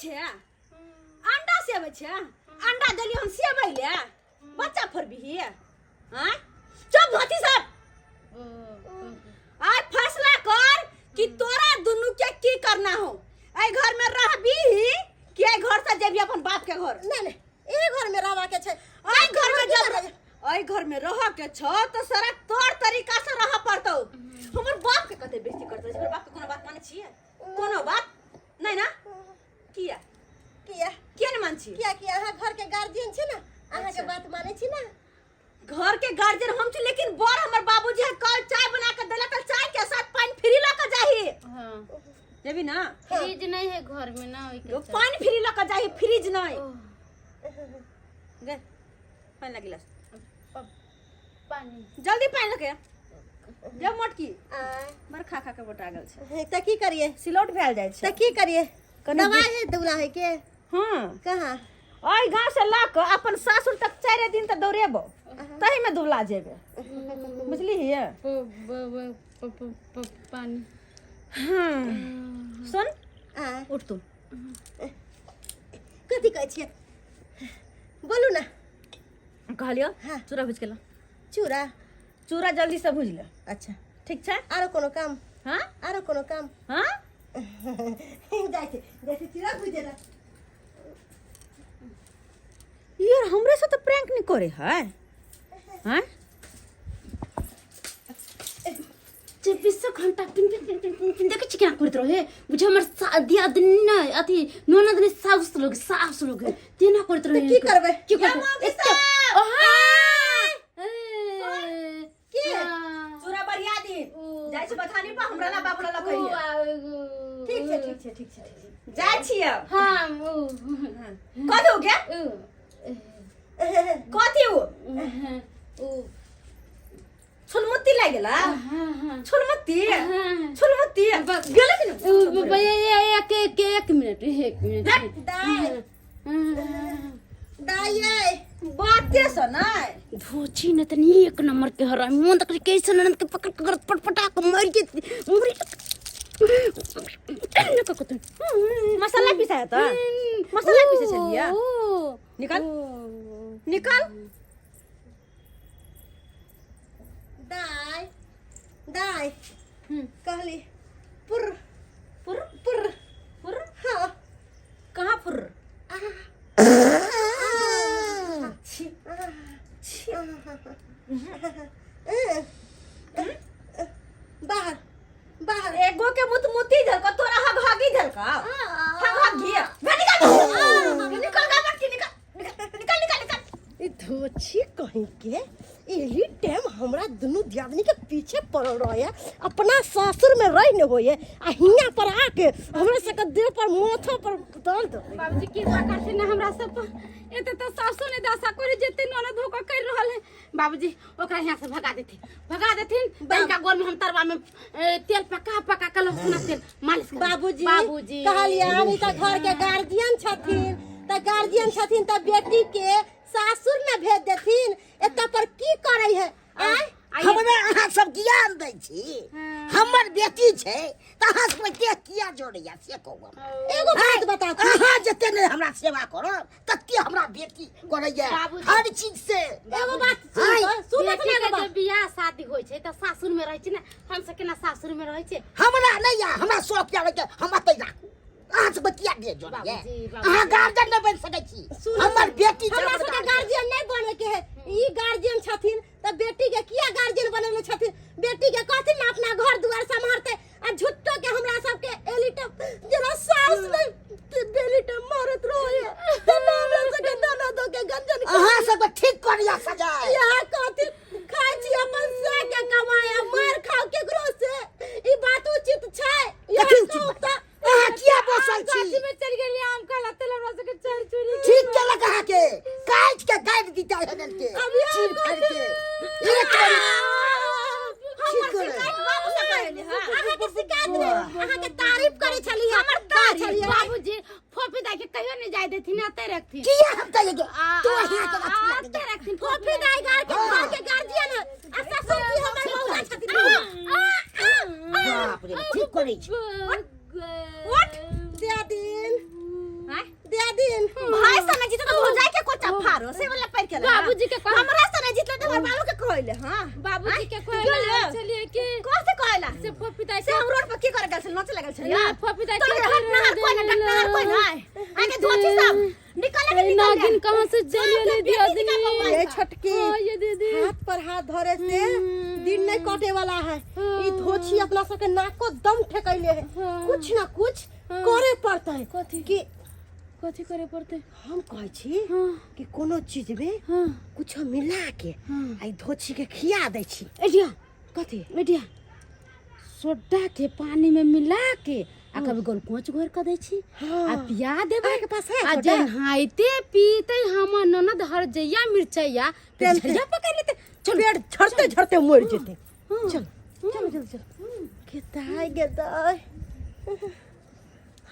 छै अंडा सेबै छै अंडा देलियै हम सेबै ले बच्चा फोड़बिही आँय चुप धोती सब आइ फैसला कर कि तोरा दुनू के की करना हो एहि घर में रहबी कि एहि घर से जेबी अपन बाप के घर नहीं नहीं एहि घर में रहबा के छै एहि घर में जब एहि घर में रह के छौ तो सारा तोर तरीका से रह पड़तौ हमर बाप के कते बेइज्जती करतौ हमर बाप के कोनो बात मानै छियै कोनो बात नहीं ना किया किया किया नहीं मान छियै किया किया अहाँ घर के गार्जियन छी ना अहाँ के अच्छा। बात मानै छी ना घर के गार्जियन हम छी लेकिन बड़ हमर बाबूजी है कल चाय बना के देला कल चाय के साथ पानी फ्री लऽ के जाही हाँ जेबी ना फ्रिज नहीं है घर में ना ओई के यो चलते। पानी फ्री लऽ के जाही फ्रिज नहीं ओह, गे पानी लगी गिलास पानी जल्दी पानी लके जब मोटकी आय बड़ खा खा के मोटा गेल छै तऽ की करिए सिलौट भेल जाइ छै तऽ की करिए कनि दवाइ है दुबला है के हाँ कहाँ ओहि गाँव से लऽ कऽ अपन सासुर तक चारि दिन तऽ दौड़ेबो तही में दुबला जेबे बुझली प ब ब प प प पानी हाँ सुन आय उठ तू कथी कहै छियै बोलू ना कहलियो हाँ। चूड़ा भुज के ला चूड़ा चूड़ा जल्दी से भुज ले अच्छा ठीक छै आरो कोनो काम हाँ आरो कोनो काम हाँ जाइ छै जाइ छै चूड़ा भुजै ला यार हमरे से तो प्रैंक नहीं करे है हाँ चौबीसो घंटा pin pin pin pin pin pin देखै छी केना करैत रहे बुझे हमर दियादनी नहि अथी ननद नहि साउस लोग साउस लोग तेना करैत रहे की करबै? की या करबै मौगी एते साहब! ओ हाँ! ए, के? हाँ। चूड़ा बढ़िया दी ओ। जाइ छी बथानी पर हमरा ला बाबू ला ओ, कहिए आ, ठीक छै ठीक छै ठीक छै ठीक छै जाइ छी अब हाँ ओ कथी हो गया ओ कथी हो ओ छुलमुत्ती लागि गेला हाँ हाँ छुलमुत्ती हाँ। छुलमुत्ती गेलै कि ओ, ने ब- ए, एक एक एक मिनट एक मिनट दाइ हाँ। दाइ यै बाते से नै धोची न तनी एक नंबर के हरामी मोन तक कैसे ननद के पकड़ के पटपटा के मर के मर के मसाला पिसायो त मसाला पिसे छलियै निकाल। निकाल दाइ दाइ कहली पुर पुर पुर पुर हाँ कहाँ फुर छी छी बाहर बाहर एगो के मुत मुती झलका तोरा हग हगी झलका हग हगी निकल निकल गा मत निकल निकल निकल निकल ई धोछी कहीं के एही टाइम हमरा दुनू दियादनी के पीछे पड़ल रहे अपना सासुर में रह न होए आ हियां पर आके हमरा सबके देह पर माथा पर दर्द दे। बाबूजी कृपा करथिन ना हमरा सब पर एते तो सासु ने दशा करे जेते ननद धोखा कर रहल है बाबूजी ओकरा यहाँ से भगा देथिन भगा देथिन तनिका गोर में हम तरवा में तेल पका पका के लहसुन तेल मालिश कर बाबूजी बाबूजी कहलियनि तऽ घर के गार्जियन छथिन तऽ गार्जियन छथिन तऽ बेटी के सासुर ने भेज देथिन एतऽ पर की करै है आय हमरा अहाँ सब ज्ञान दै छी हमर बेटी छै तऽ अहाँ सबके के किया जोड़ैया से कहू हमरा। एगो बात बता अहाँ जते ने हमरा सेवा करब तते हमरा बेटी करैया बाबूजी। हर चीज से एगो बात आय। सुन सुन बेटी एगो के बात जे बियाह शादी होइ छै तऽ सासुर में रहै छै ने हम सब केना सासुर में रहै छै हमरा नहि या हमरा शौक या के हम अतै राखू अहाँ सबके किया दे जोड़ैया बाबूजी, बाबूजी। अहाँ गार्जियन नहि बनि सकै छी सुनू, हमर बेटी छै हमरा हमर सबके गार्जियन। गार्जियन नहि बने के है ई गार्जियन छथिन तऽ बेटी के किया गार्जियन बनेने छथिन बेटी के कहथिन ने अपना घर दुआर सम्हारते आ झुट्टो के हमरा सबके एलिट जेना सास ने बेलिट मारत रहे तेना हमरा सबके दाना दो के गंजन अहाँ सबके ठीक करिया सजाय यहाँ कहथिन खाइ छी अपन से के कमाए आ मार खाओ केकरो से ई बात उचित छै यहाँ कथी उचित कहू बात? तऽ अहाँ किया बसल छी गाछी में चलि गेलियै आम खाला तेल हमरा सबके चोरी चोरी ठीक केलक अहाँके काटि के गाड़ि दिता हेनन के अभी हम चीर फाड़ि के एक बारी ठीक हमर केलक शिकायत बाबू से करेली हां अहाँके शिकायत नहि अहाँके तारीफ करै छली हमर तारीफ बाबूजी फोफी दाई के कहियो नहीं जाय देथिन एते रखथिन किया हम कहिए गे आ- तू यहाँ के रखी आ- एते रखथिन फोफी दाई घर के घर के गार्जियन आ ससुर जी हमर मौसा छथिन बाप रे ठीक करै छी उठ दिया दिन हां जीते तो भौजाई के कोचा फारो से वाला पैर के बाबूजी के कह- हमरा से नहीं जीतले तो हमर बाबू के कहले हां बाबूजी के कहले चलिए कि कौन से कहला से फोफी दाई से हम रोड पर की करे गेल छल नचे लगल छल ना, फोफी दाई तो के हट नहर कोई ना डकनहर कोई ना आगे धोती सब निकल के निकल नागिन कहाँ से चली आले दियादनी ये छोटकी हाँ, ये दीदी हाथ पर हाथ धरे से दिन नहीं कटे वाला है ई धोछी अपना सबके नाको दम ठेकैले है हाँ। कुछ ना कुछ करे पड़ता है कथी? कि कथी करे पड़ते हम कहै छी हाँ कि कोनो चीज में हाँ कुछ मिला के हाँ। आ ई धोछी के खिया दै छी एडिया कथी एडिया सोडा के पानी में मिला के आ कभी ग्लूकोज घोर के दै छी हाँ। आ पिया देबै अहाँके पास है आ सोडा? जेनाहिते पीते हमर ननद हर जइया मिरचैया तेल झरिया पकड़ लेते चल पेट झड़ते झड़ते मर जेते हाँ। चल चलो चल चल गेदाय गेदाय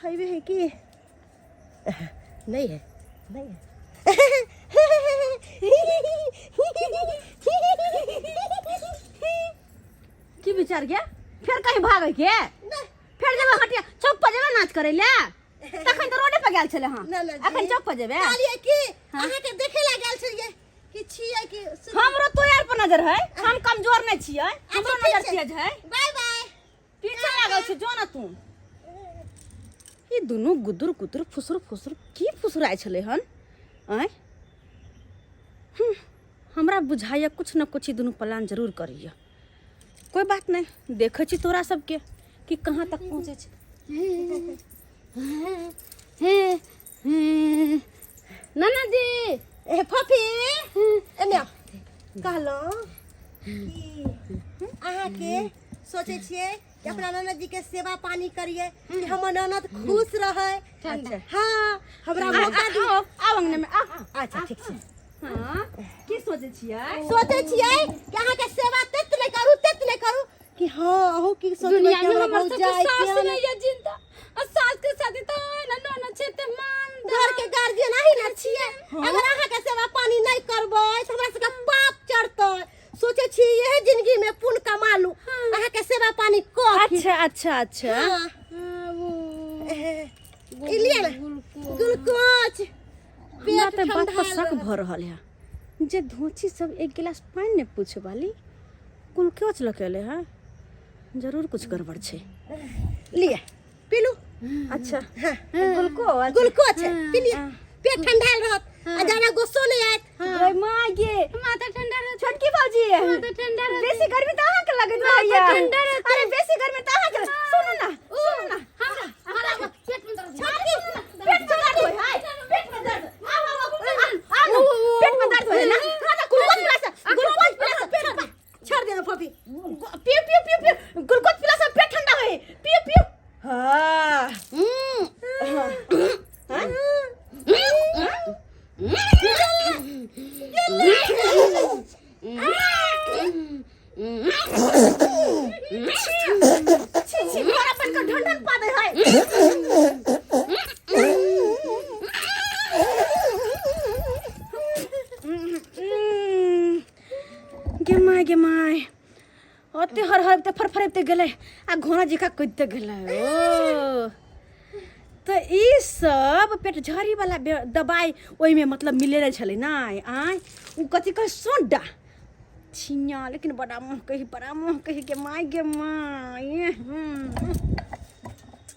हाईवे है कि नहीं है नहीं है की विचार के फेर कहीं भागे के फेर जेबै हटिया चौक पर जेबै नाच करै ले तखन तऽ रोडे पर गेल छलै हँ ना, ना, जी। अखन चौक पर जेबै कहलियै कि अहाँके देखे ला गेल छलियै कि छियै कि हमरो तो यार पर नजर है हम कमजोर नहीं छियै हमरो अच्छा, ठीक नजर छै। तेज है बाय बाय पीछे लागल छै जो ना तू ई दुनू गुदुर गुदुर फुसुर फुसुर की फुसुराइ छलै हन आँय हमरा बुझाइए कुछ न कुछ ई दुनू प्लान जरूर करैए कोई बात नहीं देखै छी तोरा सबके कि कहाँ तक पहुँचै छै हे हे नाना जी ए फफी एने आउ। कहलहुँ कि अहाँके सोचै छियै कि अपना ननद जी के सेवा पानी करियै कि हमर ननद खुश रहै ठंडा। हाँ हमरा मौका दी आओ आओ अंगने में आओ अच्छा ठीक छै हाँ की सोचै छियै सोचै छियै कि अहाँके सेवा तेत नहि करू तेत नहि करू कि हाँ अहूँ की सोचबै दुनिया कि में हमरा हमर सबके भौजाइ सास किया नहीं है जिंदा आ सास के शादी तो है ना ननद छै ते मान घर के गार्जियन अही ने छियै अगर अहाँके सेवा पानी नहि करबै तऽ हमरा सबके पाप चढ़तै सोचै छी यही जिंदगी में पुण्य कमा लू अहाँके सेवा पानी कऽ के। अच्छा अच्छा अच्छा हाँ। ई लिअ ने ग्लूकोज हमरा पेट तऽ बात पर ठंडा शक भऽ रहल है जे धोची सब एक गिलास पानि नहि पूछे वाली ग्लूकोज लऽ के एलै है जरूर कुछ गड़बड़ छै लिअ पीलू अच्छा हाँ ग्लूकोज ग्लूकोज है पी लिअ पेट ठंडा रहत आ ज्यादा गुस्सो नहीं आयत गै माँ गे माथा ठंडा रहत छोटकी भौजी माथा ठंडा रहत बेसी गर्मी तऽ अहाँके लगैत रहैया ठंडा रहतै। अरे बेसी गर्मी तऽ अहाँके सुनू ना सुनू ना हमरा हमरा पेट में दर्द अरे सुनू ना पेट में दर्द होय है पेट में दर्द आओ आओ आओ आओ ना पेट में दर्द होय ना हां तऽ ग्लूकोज पिला से ग्लूकोज पिला से पेट में छोड़ देना फफी पियो पियो पियो पियो ग्लूकोज पिला से पेट ठंडा होय पियो पियो हां छी छी घर अपन के ढंढन पा दे है गे my गे my ओते हर हर फरफरेते गेलै आ घोड़ा जकाँ कुदिते गेलै ओ तऽ ई सब पेट झड़ी वाला दबाइ ओहिमे मतलब मिलेले छलै नहि आँय ओ कथी कहै सोडा छिया लेकिन बड़ा मुँह कही बड़ा मुँह कही गे my गे my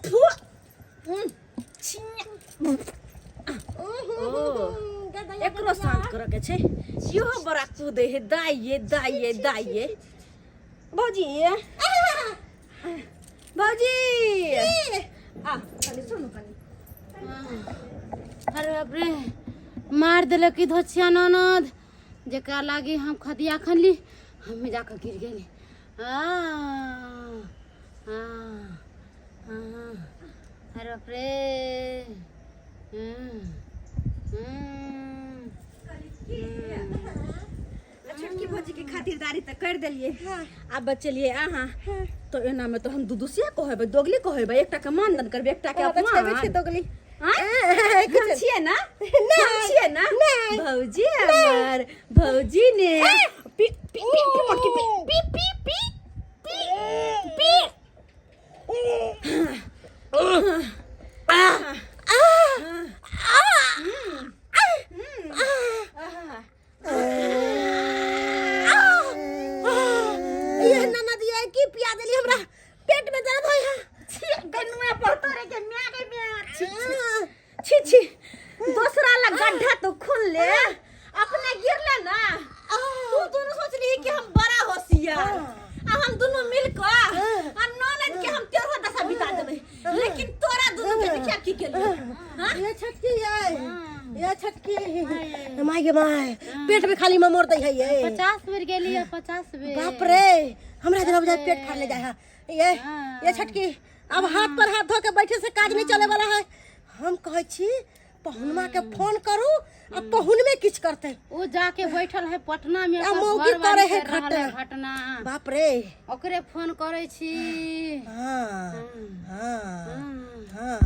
थू, छिया ओ एकरो शांत करऽ के छै इहो बड़ा कूदै है दाइये दाइये दाइये भौजी भौजी आ कनी सुनू कनी अरे बाप रे मार देलक ई धोछिया ननद जेकरा लागी हम खदिया खनली हमें जाकर गिर गेली आ आ आ अरे बाप रे हम्म, हम्म। छोटकी भौजी के खातिरदारी तऽ कर देलियै आब बचलियै अहाँ तो एना में तो हम दुदुसिया कहबै दोगली कहबै एकटा के मानदन करबै एकटा के अहाँ तऽ छेबे अपमान छी दोगली आँय? हम छियै ना हम छियै ना भौजी हमर भौजी ने पी पी पी पी मोटकी पी पी पी पी पी पी छी दोसरा ला गड्ढा तो खुल ले, अपने गिरले ना। तू दोनों सोचली कि हम बड़ा होशियार आ हम दोनों मिल के आ ननद के हम तेरह दशा बिता देबै, लेकिन तोरा दोनों के देखिया की केलिए। हाँ? ये छटकी, ये छटकी, माय गे माय, पेट में खाली ममोर दै है ये। 50 बेर गेली है, 50 बेर। बाप रे, हमरा जेना बुझाय पेट फाड़ ले जाए है। ये छटकी, अब हाथ पर हाथ धो के बैठे से काज नहीं चले वाला है। हम कहै छी पहुनमा के फोन करू आ पहुन में किछ करते। ओ जाके बैठल है पटना में। आ ओकर मौगी घरवाली करे है कर रहल है घटना। घटना। बाप रे। ओकरे फोन करै छी। हाँ हाँ। हाँ। हाँ।